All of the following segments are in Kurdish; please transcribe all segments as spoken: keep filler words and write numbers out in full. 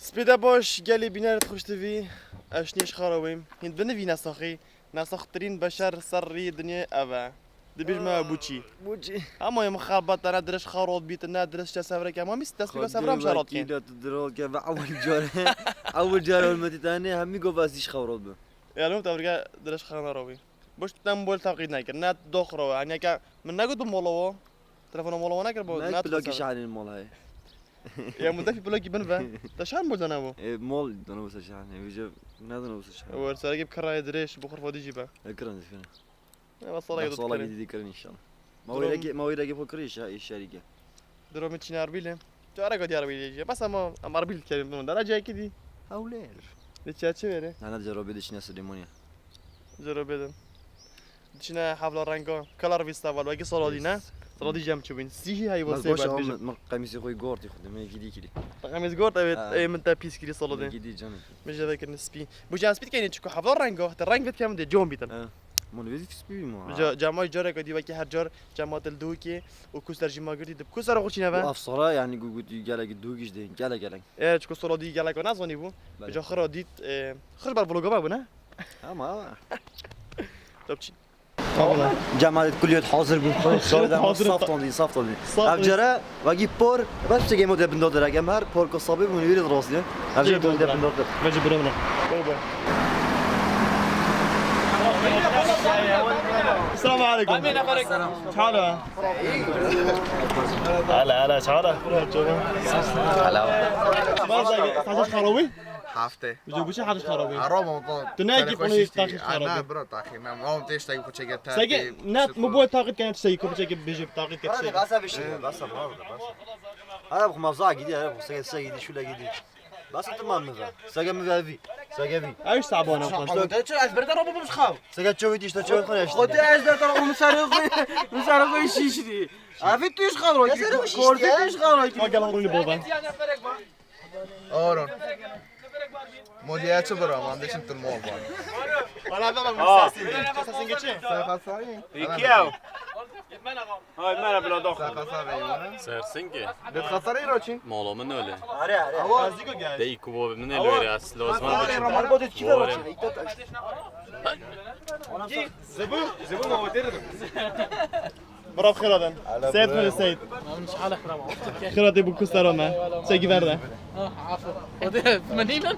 Spêde baş, gelê bîner dixweş tivî, ez şinî ji Xarawê. Hîn binivîne saxî, nesaxtirîn beşer ser rî dinyê ev e. Dibêjme Aa, Buçî. Buçî. Ama yê min xebat te ne dirêj xarot bît, ne dirêj çe sevreke. Ma mîst dest pêka sevram şarot kên. Xwedê wekîl e, tu dirol ke ve ewil car. Ewil car hurmetî te ne, hemî gov ez dîş xevrot bi. Ya, lom te virge dirêj xana rawî. Boş tu te mobîl taqîd nekir, ne dox rawe. Hani ke min negot bi molo wo. Telefona molo wo nekir bo. Ne plakî şahanê mol heye. Ya, min defî plakî bin ve. Te şan mol dana bo. E, mol dana bo se şahanê. Vêce ne dana bo se şahanê. Wer sereke bi kirayê dirêj, bo xurfa dijî be. E, kiran dikine. Ya, bas sala Bas gidot sala kirin. Gidî kirin inşallah. Ma Durum wêrekê, ma wêrekê xwe kirî şa-, şerîke. Diro min çîne Erbîlê. Careka dî Erbîlê jî. Bes ama em Erbîl dikerin, bunun derece yekî dî. Hewlêr. Li çerçevê re. Nana, di Cerobê de çîne Silêmaniye. Cerobê de. Çîne Hevla Renga. Kalar Vîsta val. Wekî sala dî ne? Yes. Sala dî jem çûbîn. Sî hî heyva Bes sê baş bad ama bêjim. Min qemîsê xwe gortî xwe de. Me gidî kilî. Te qemîs gort, evet. Ha. Ê, min te pîs kirî sala dî. Me gidî canım. Min jê vekirin spî. Bu jen spî dikeyne çiko Hevla Renga. Te reng vet kem de con bîtin. Ha. Min vêzî spî bî ma. Ca-, cemay careka dî wekî her car cema Dildûkê û Kuster jî ma girtî dib. Kuster xwe çîne ve? Û ev sala, yani, gu-, gu-, gelek dû giş de, gelek, gelek. E, çiko sala dî gelek we nezanî bû. Belê. Ca xira dît, e, xir ber vloga me bû, ne? Ama, ama. Top çî. Tamam. Cemalet kuliyet hazır bû. Hazır. Saf tondî, saf tondî. Saf tondî. Ev cara, wekî por, bes tiştekê modê bindo direk. Em her por ko sabê bûn, wîrê rastî. Ev jê modê bindo direk. Vecî bira min. Bay bay. Selamun aleyküm. Çala. Hala, hala, çala. Hala. Bazı, bazı Xarawî? Hafte. Bijo, bu çi hadiş Xarawî? Araba mı? Tu ne ki bunu taxir Xarawî? Ana, bro, taxir. Ne, oğlum, te işte bu çeke. Sege, net mi bu taxir kene, sege, bu çeke, bijo, taxir kene, sege. Basa bir şey, basa, basa. Hala bu mavza gidiyor, hala bu sege, sege gidiyor, şöyle gidiyor. Bas tamam mı? Sege mi geldi? Sege mi? Ay, sabona. Ama da ço, ez bir de robum xav. Sege çoğu işte, çoğu işte. Xwedê ez de tarafım sarı koy, sarı koy şişti. Abi tu iş xav. Kordi tu iş xav. Ma gel rûnî baba. Oron. Moliye çi bira, man deşim tu mol bana. Bana da bak, sesin geçin. Sen kasayı. İki ya. Hay, mera bila doxin. Sersinkê. Bit xesarê roçin. Molo min öyle. Are, are. Awa. De iku bo min öyle as lozman. Are, roman bo de çi roçin. Zebu, zebu ma otir. Bravo, xêr hatin. Seyit, xêr Seyit. Xêr hatî bu kustara me. Segi verde. Ah, afu. O de menîne.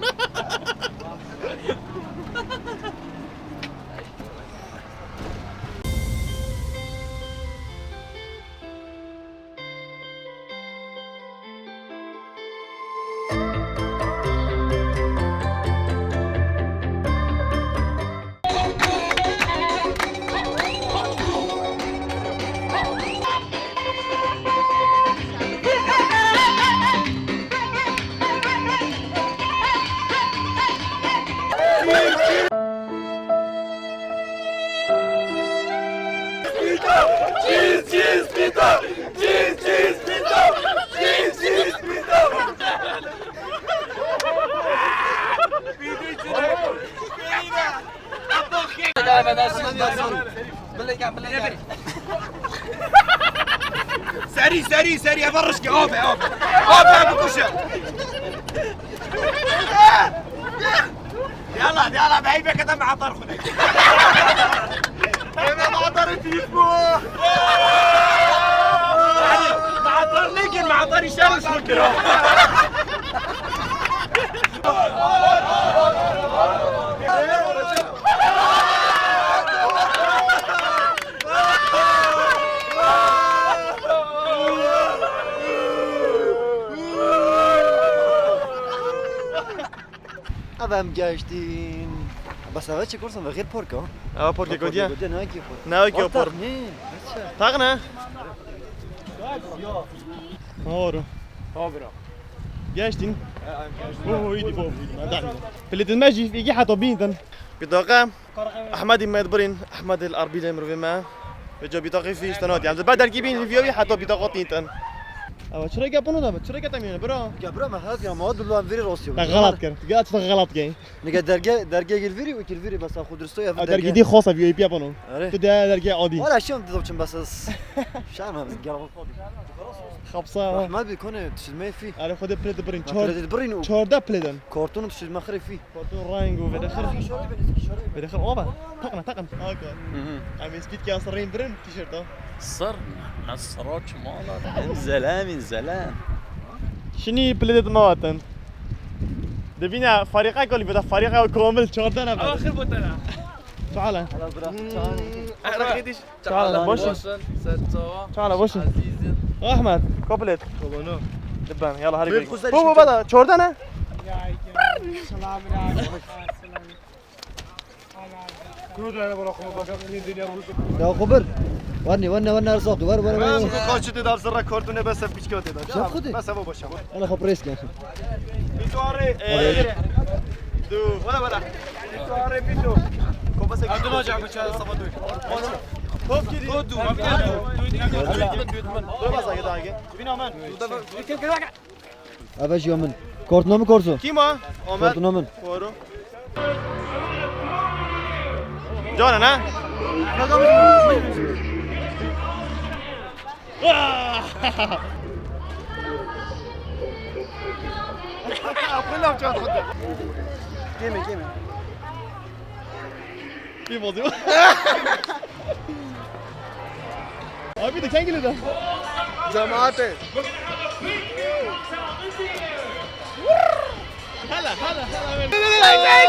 Cheese, cheese, pizza! Cheese, cheese, pizza! Cheese, cheese, pizza! Serî, serî, serî, eva rişkê, ave, ave. Ave, bikuşe. Yala, yala, bey, beke te meatar xwe. Eve meatar tîf bû. Meatar nekin, meatar işler şunu kira. Ev em geştîn. Bes eve çi kursan ve xêr porka? Eve porka godiya. Godiya ne ki por? Ne ki por? Tax ne? Hor. Geştîn. Bu iyiydi bu. Platin me jî igi hata bîndin. Bitaqa Ehmedî me dibirîn, Ehmed el Erbîlê mirovê me. Vêca bitaqê fî işte nat. Yani, be dergî bîn, vîya wî heta bitaqa tîntin. Ewa, çira gepano da, çira getemiyene, bira. Ya bira, me xelat kir, ama dulu em viri rastî. Te xelat kir. Gel, te xelat kir. Nige derge, derge gel viri û kir viri, besa xwe diristo ya. A, derge. Derge di xosa V I P yapano. Are. Tu de derge adî. Wala şem dizam çim besa. Şam hem gel. Xapsa. Rahmet bi kone, tişilme fî. Are, xwe de pile de birin. Pile de birin û çorda pile den. Karton tişilme xire fî. Xwedû reng û vedexir. Vedexir ava. Taqin, taqin. Aka. Mhm. Em ê spît ke asirîn birin tîşerta. Sir, ez sira çi mala. Em zelem in, zelem. Şinî pile de ma hatin. Dibîne farîqa kolî bide, farîqa komil çardeh nefer. Axir botana. Çala. Ara gidiş. Çala, boş. Boşun, ser çava. Çala, boşun. Azîzin. Ahmet, koplet. Kobano. Diben, yala, hadi. Buyur, bir. Kuzey. Bu, bu, bada, çorda ne? Selam aleyküm. Kuru da ne bırakma bak, ne dünya vurucu. Ya Kubir. Var ne, var ne, var ne, arsa, var, var, var. Ben bu kaçı dedi, arsa, kartı ne, ben sen piçka dedi. Sen kudu. Ben sen bu başa. Ana, kapres gel. Pito are. Are. Du. Wala, wala. Pito are, pito. Kopa se. Abdullah hocam, bu çağda sabah duy. Top geliyor. Top du. Dur, bas, hadi daha gel. Bin aman. Eve jî ya min. Kortuna min korso. Kim o? Ahmet. Kortuna min. Doğru. Canan ha? Kime, kime? Bir bozuyor. Abi de kengili de. Cemaate. Hala, hala, hala.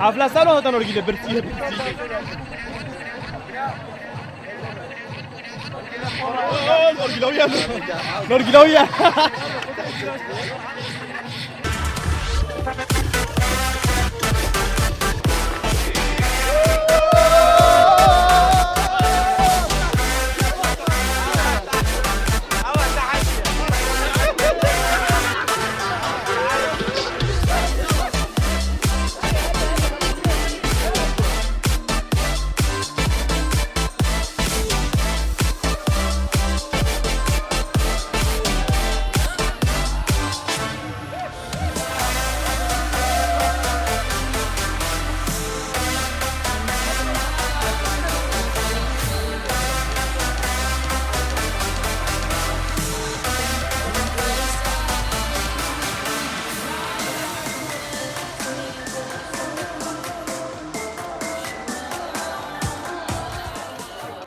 Hefle selo hatan orgî de birsî. Norgilawiya. Norgilawiya.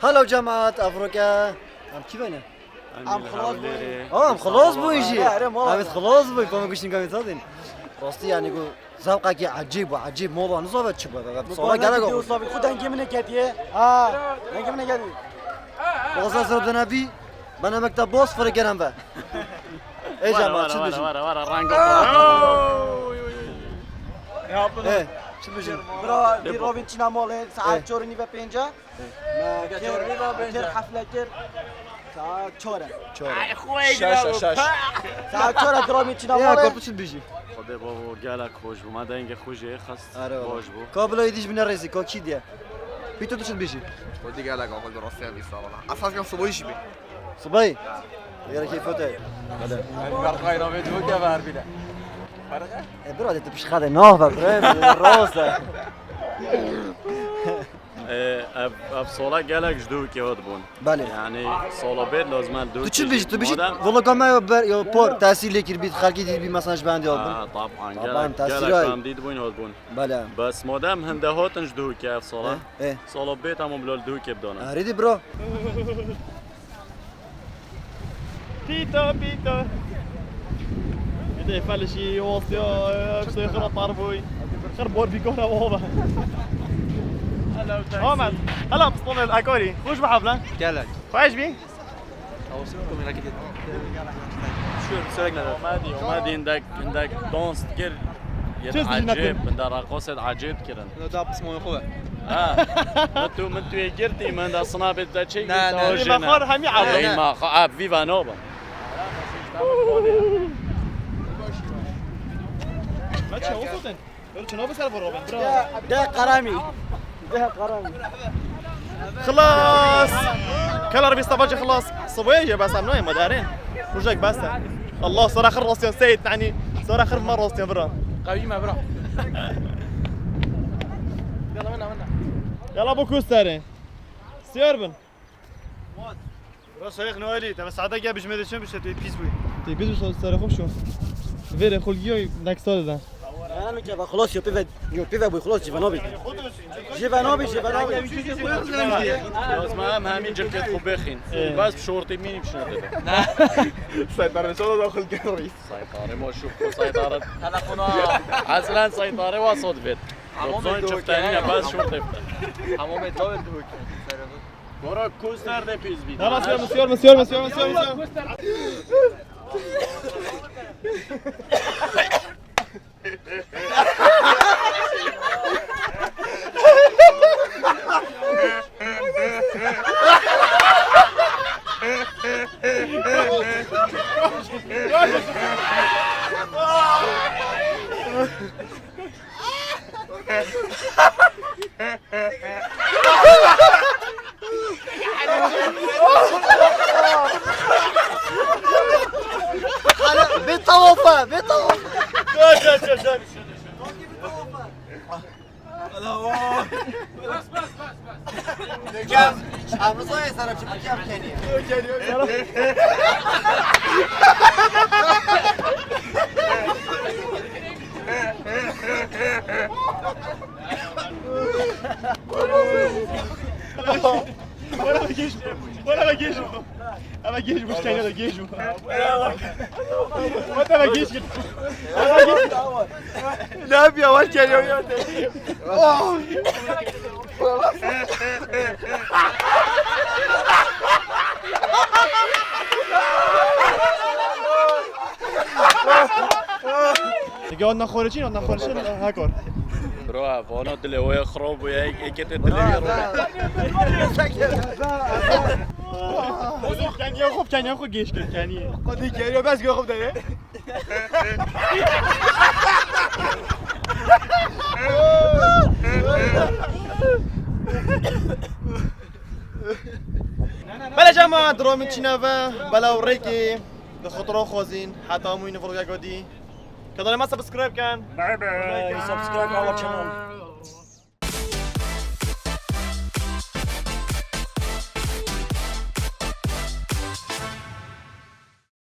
Hello cemaat, evroke. Em kî bene? Em Em xilas bûn. Aa, em xilas bûn jî. Erê, erê, mala. Em xilas bûn, pamuk guştin gamê zadin. Rastî yani ku zewqekî ecêb bû, ecêb mola nizave çi bû. Sala gelek. Xwe dengê min ketiye. Ha, dengê min ketiye. Baza zor dene bî, bana mekte boz fırı gelen be. Ey cemaat, çi dibêjin? Wara, wara, wara, rango. Ey, çi dibêjin? Bira, dî robin çîna malê, saet çor û nîve pênce. Me kir, kir hefle kir. Saet çor e. Çor e. Şaş, şaş. Saet çor e, dramê çîna male. Ya, kortu çi dibêjî? Xwedê bavo gelek xweş bû. Me dengê xwe jê xist. Are wala. Xweş bû. Ka bila êdî ji bîne rêzî, ka kî diye? Pîto tu çi dibêjî? Xwedê gelek axwe bi rastî em îsa wala. Esas kan subahî jî bî. Subahî? Gelek keyf te. Bele. Berqay navê dû ke ver bîne. E, bira de tu pişt xade nav be, bre, roz e. Ee, ev, ev sola gelek ji Duhokê hat bûn. Belê. Yani sola bêt lazim el Duhokê. Tu çi dibêjî? Tu bêjî vloga me ya ber, ya por tesîr lê kir bît, xelkî dît bî, mesela ji bendê hat bûn. Ha, taban, gelek, tesîr gelek ay. Em dît bûn hat bûn. Belê. Bes madem hinde hatin ji Duhokê ev sola. Eh, eh. Sola bêt ama bila li Duhokê bidana. Erê dî bro. Pîta, pîta. Pîta felişî, osya, işte xira tarboy. Xir bor bir kora baba. Aman. Hala pistolel akori. Hoş bir hafla. Gelek. Hoş bir. Olsun, komik hareket et. Şu sürekli. Omadi, omadi indek, indek dans kir. Yet acib, bin da rakos et acib kirin. Da pismo xo. Ha. Min tu, min tu yê girtî, min da sinabê te çêkî. Na, na. Rîma xwe hemî ew. Rîma xwe, ev vî ve nabin. Me çawa sotin? Öyle çawa ser vur ben, bro. De, de karamî. De karamî. Xilas. Kelar vî stava xelas. Siboyê ye bes em nayê me derê. Rojek bes e. Allah sara xir rastyan Seyit, yani sara xir me rastyan bira. Qewî me bira. Yala wina, wina. Yala bu ku serê. Siyar bin. Bro, sayık ne öyle? Tabi sade gel, biz medesyon bir şey, pis bu. Te biz bu sarı hoş şu. Vere xulgiyo next sade da. Ana ke ba xelas yo peve, yo peve bu xelas civan abi. Civan abi, civan abi. Lazım hem hem ince ket xubexin. Bas şortê mînî bişin. Saytare şola da xulgi reis. Saytare ma şu saytare. Telefona. Aslan saytare wa sod vet. Hamam çiftani ya bas şortê. Hamam David bu. Bora ku serdê pîs bî. Tamam, sor, sor, sor, sor, sor, sor. Bê tawafa, bê tawafa. Dur, dur, dur, dur. Kem, em rizayê serepçi bi kem kenî. Were be gêj bû. Were be gêj bû. Eve gêj bû, şikayet eve gêj bû. Were be gêj bû. Ne yapıyor? Var geliyor ya. Oh. Ya nexwereçî, ya nexwereçî, ha kor. Bro, vana dilê wê xirab bûye, êkê tê dilê wê rûne. Keniya xwe, keniya xwe gêş kir, keniyê. Qadî keriya, bes gwe xwe dere. Bele cema, dramê çîne ve, bela û rêkê, di xwe tira xwezîn, heta hemûyî vlogek godî. Kanalê me subscribe ken. Bye bye. Subscribe our channel.